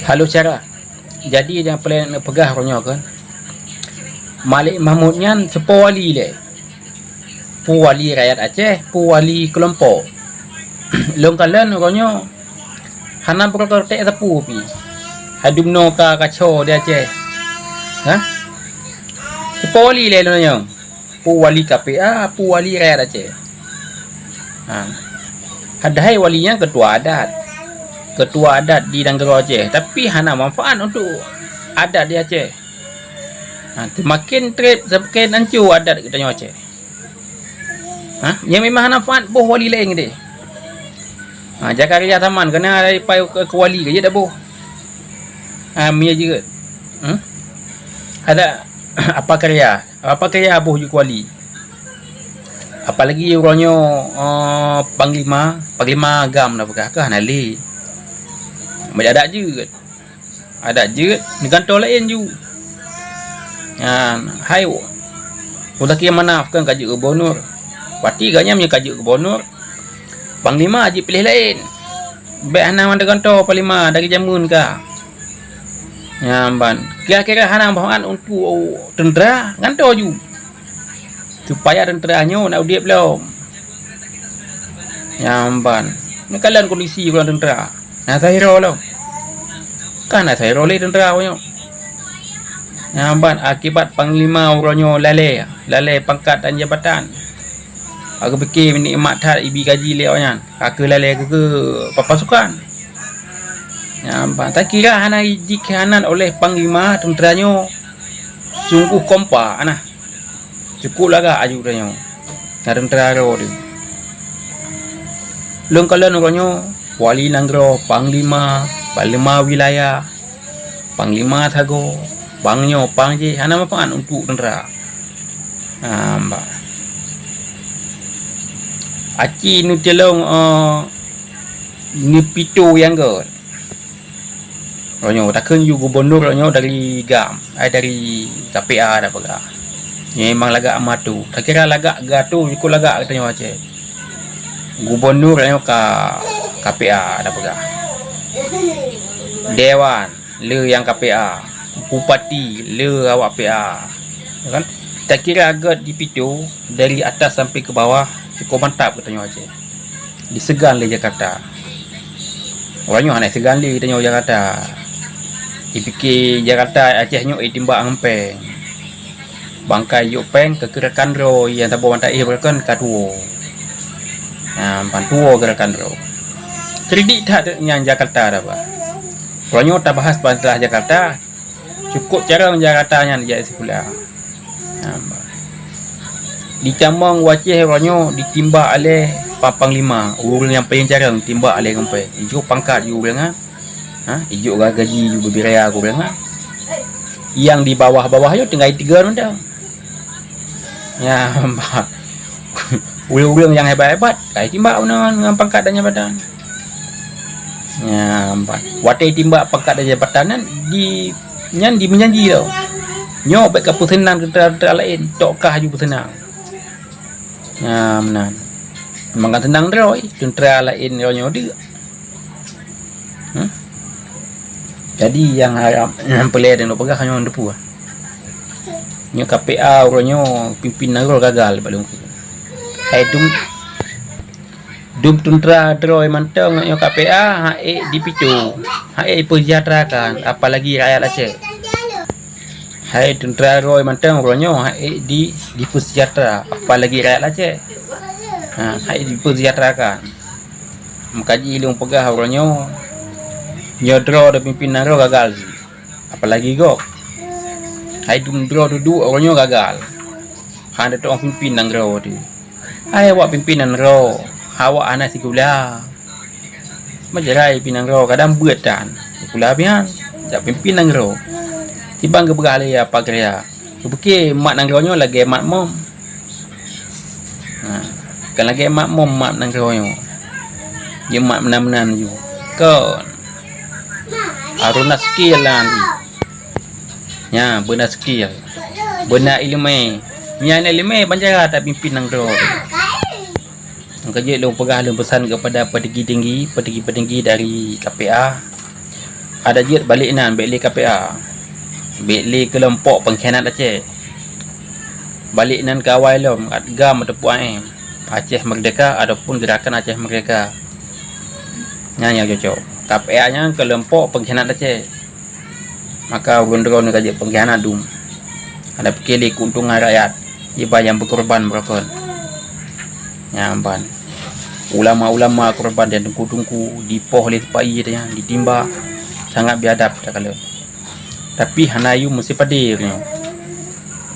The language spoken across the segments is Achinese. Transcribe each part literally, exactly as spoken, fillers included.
Halo cara. Jadi nyang peureulée neupeugah uroe nyoe kan, Malik Mahmud nyan seupôt wali lé. Peue wali rakyat Aceh, peue wali keulompok. Lôn kalon uroe nyoe hana beureutek sapeue pih. Hai dumnoe ka kaco di Aceh. Ha? Peue wali lé lôn nyoe? Peue wali K P A, peue wali rakyat Aceh. Ha. Padahai wali nyan keutua adat. Keutua adat di nanggroe Aceh, tapi hana manfaat untuk adat di Aceh. Ha, seumaken treb, seumaken ancô adat geutanyoe Aceh. Ha, nyang memang hana manfaat boh wali laén geude. Ha, Zakaria Saman keunan dari pai ke, ke wali ke jeuet dak boh. Ha, mie jeuet. Hmm? Ada apa karya? Apa karya boh jeuet ke wali? Apalagi uroe nyoe, eh, panglima, panglima GAM na peugah kah hana lé. Banyak adat jeuet. Adat jeuet, neugantoe laén ju. Nyan, hai, Muzakir Manaf kan ka jeuet gubunur. Pati gobnyan meunyoe ka jeuet gubunur, panglima jipiléh laén. Bék hana mandum gantoe panglima dari jameun ka. Nyan ban. Kira-kira hana manfaat untuk teuntera, gantoe ju. Supaya teuntera nyoe nak udeb lom. Nyan ban. Neukalon kondisi ureuëng teuntera. Na sahiro lom. Ka na sahiro lé teuntera awaknyoe. Nyan ban akibat panglima uroe nyoe lalée, lalée pangkat dan jabatan. Aku pike nikmat that ibi gaji lé awaknyan. Ka keu lalée keu, keu pasukan. Nyan ban takira hana jikhianat oleh panglima teuntera nyoe. Sungguh kompak nah. Cukup lagak aju tanyoe. Na teuntera droe teuh. Lôn kalon uroe nyoe, wali nanggroe, panglima, panglima wilayah, panglima sagoe, pang nyoe, pang jih, hana manfaat untuk teuntera. Ha, bah. Aci neutilong, eh, neupito nyang göt. Uroe nyoe takheun ju gubunur uroe nyoe dari GAM, ai dari K P A dah peugah. Nyoe memang lagak matu. Takira lagak gatu, ikut lagak geutanyoe Aceh. Gubunur uroe nyoe ka K P A dah peugah. Dewan le nyang K P A, bupati le awak P A. Ya kan? Takira göt dipito dari atas sampai ke bawah cukup mantap geutanyoe Aceh. Diseugan lé Jakarta. Uroe nyoe hana seugan lé tanyoe Jakarta. Jipike Jakarta Aceh nyoe itimbak ngon péng. Bangkai jok péng keu gerakan droe nyang saboh mantah éh beureukon ka tuwoe. Nah, ban tuwoe gerakan droe. Kredit that nyan Jakarta dah bah. Uroe nyoe tabahas masalah Jakarta, Cukup carông Jakarta nyan jak sikula. Nah, dicamong u Aceh uroe nyoe ditimbak lé pa-, panglima, ureuëng nyang paleng carông timbak lé ngon péng. Ijok pangkat ju ureuëng nyan. Ha, ijok ga-, gaji ju beubiraya keu ureuëng nyan. Nyang di bawah-bawah nyoe tinggai tiga mantong. Nyan, bah. Ureuëng-ureuëng nyang hebat-hebat, ka jitimbak meunan ngon pangkat dan jabatan. Nyan, bah. Watée jitimbak pangkat dan jabatan nyan, di, nyan dimeujanji lom. Nyoe bék ka peuseunang teuntara-teuntara laén, tok kah ju peuseunang. Nyan, meunan. Memang ka seunang droe, teuntara laén nyoe deuk. Hmm? Jadi nyang harab, nyang peulée dan peugah nyoe teupeue. Nyoe K P A uroe nyoe pimpin nanggroe gagal bak lôn. Hai dum, dum teuntara droe mantong nyoe K P A, hai dipito, hai peusejahterakan, apalagi rakyat Aceh. Hai teuntara droe mantong uroe nyoe hai di, dipeusejahtera, apalagi rakyat Aceh. Ha, hai dipeusejahterakan. Meukaji lôn peugah uroe nyoe, nyoe droe pimpin nanggroe gagal jih. Apalagi gob. Hai dum droe duduek uroe nyoe gagal. Hana teuong pimpin nanggroe teuh. Hai awak pimpin nanggroe, awak hana sikula. Meujeurai pimpin nanggroe kadang beuet tan. Sikula pian, jak pimpin nanggroe. Kiban geupeugah lé apa geuraya. Geupike mat nanggroe nyoe lagée mat mom. Ha, kan lagée mat mom mat nanggroe nyoe. Jeuet mat meunan-meunan ju. Kon. Haruna skill lah nanti. Nya, beuna skill. Beuna ileumé. Nya na ileumé banjara tapimpin nanggroe. Nyang keujeuet lôn peugah lôn peusan keupada peutinggi-tinggi, peutinggi-peutinggi dari K P A. Ada jeuet balik nan, bèk lé K P A. Bèk lé keulompok pengkhianat Aceh. Balik nan keu awai lom, GAM ataupun A M. Aceh Merdeka ataupun Gerakan Aceh Merdeka. Nyan nyang cocok. K P A nyan keulompok pengkhianat Aceh. Maka ureueng droeneuh ka jeuet pengkhianat dum. Ada pikir lé keuntungan rakyat, iban nyang beukorban beurokon. Nyan ban. Ulama-ulama korban dan teungku-teungku dipoh lé sipa-i teuh nyan, ditimba. Sangat biadab takalon. Tapi hana yum meusipadé nyoe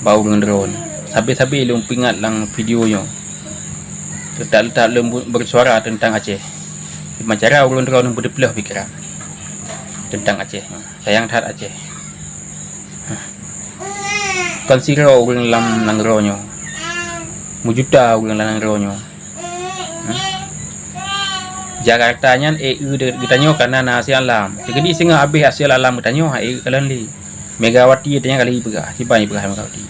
bak ureueng droeneuh. Sabe-sabe lôn peuingat lam video nyoe. Letak-letak lôn bu-, bersuara tentang Aceh. Gimana cara ureueng droeneuh beuteupeuleuh pikeran tentang Aceh. Sayang that Aceh. Kon sidroe ureueng lam nanggroe nyoe. Meujuta ureueng lam nanggroe nyoe. Hmm? Jakarta nyan ék eu de-, geutanyoe kareuna na aséng alam. Teukeudi singoh abéh aséng alam geutanyoe, ha ék eu kalon lé. Megawati geutanyoe ka lheueh peugah, kiban peugah Megawati.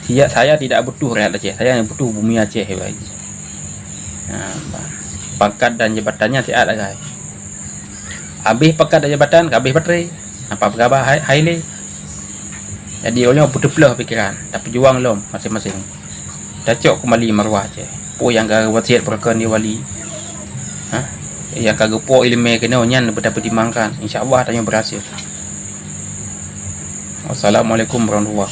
Saya, saya tidak butuh rakyat Aceh, saya hanya butuh bumi Aceh, baik. Ha, pangkat dan jabatan nyan siat agak. Abéh pangkat dan jabatan, ka abéh baterai. Apa peugah bah hai, hai lé. Jadi, uroe nyoe beuteupeuleuh pikeran, tapeujuang lom maséng-maséng. Tacok keumbali maruah Aceh. Peue nyang ka wasiet beureukan di wali, ha? Nyang ka geupo ileumèe keunoe nyan beutapeutimangkan. Insya Allah tanyoe beurhasil. Wassalamualaikum warahmatullahi.